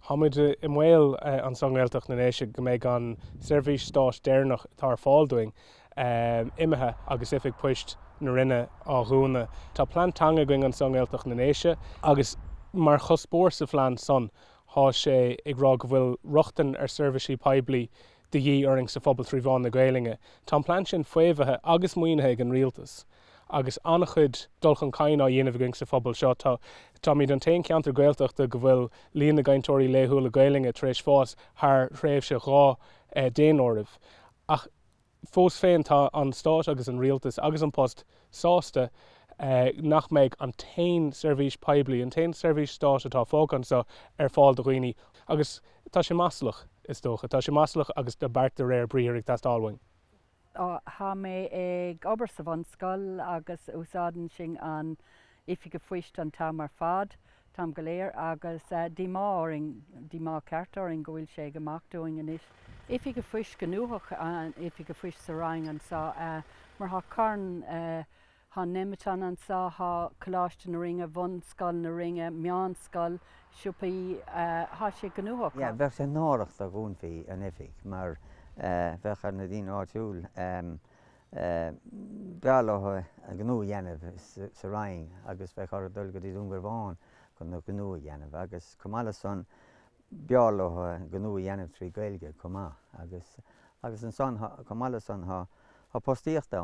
Tá muid i mbaol anso i nGaeltacht na nDéise go mbeidh an seirbhís stáit deireanach atá ar fáil dúinn imithe agus oifig poist na Rinne á dhúnadh. Tá plean teanga againn anso i nGaeltacht na nDéise agus mar chuspóir sa phlean san tá sé ag rá go bhfuil rochtain ar seirbhísí poiblí de dhíth orainn sa phobal trí mheán na Gaelainne. Tá an plean sin faomhaithe agus maoinithe ag an Rialtas agus an-chuid dul chun cinn á dhéanamh againn sa phobal seo. Tá, táimid an t-aon cheantar Gaeltachta go bhfuil líon na gcainteoirí laethúla Gaelainne tar éis fás thar thréimhse 2 daonáireamh. Ach fós féin tá an Stát agus an Rialtas agus An Post sásta nach mbeidh an t-aon seirbhís poiblí, an t-aon seirbhís stáit atá fágtha anseo ar fáil do dhaoine. Agus tá sé maslach, is dócha. Tá sé maslach agus tá beart de réir briathair ag teastáil uainn. Tá mé ag obair sa bhunscoil agus úsáideann sinn an oifig phoist an t-am ar fad, t-am go léir, agus díomá orainn, díomá ceart orainn go bhfuil sé ag imeacht uainn anois. Oifig phoist gnóthach, an oifig phoist sa Rinn anseo, mar thá carn, thá Nemeton anseo, thá Coláiste na Rinne, Bhunscoil na Rinne, Meánscoil, siopaí, thá sé gnóthach. Yeah, bheadh sé náireach dá dhúnfaí an oifig mar bheadh ar na daoine áitiúil b'fhearr leo a ngnó a dhéanamh sa Rinn agus bheadh orthu dul go dtí Dún Garbhán chun a ngnó a dhéanamh agus chomh maith le san b'fhearr leo a ngnó a dhéanamh trí Gaeilge chomh maith agus agus ansan chomh maith le san thá postaíocht ann.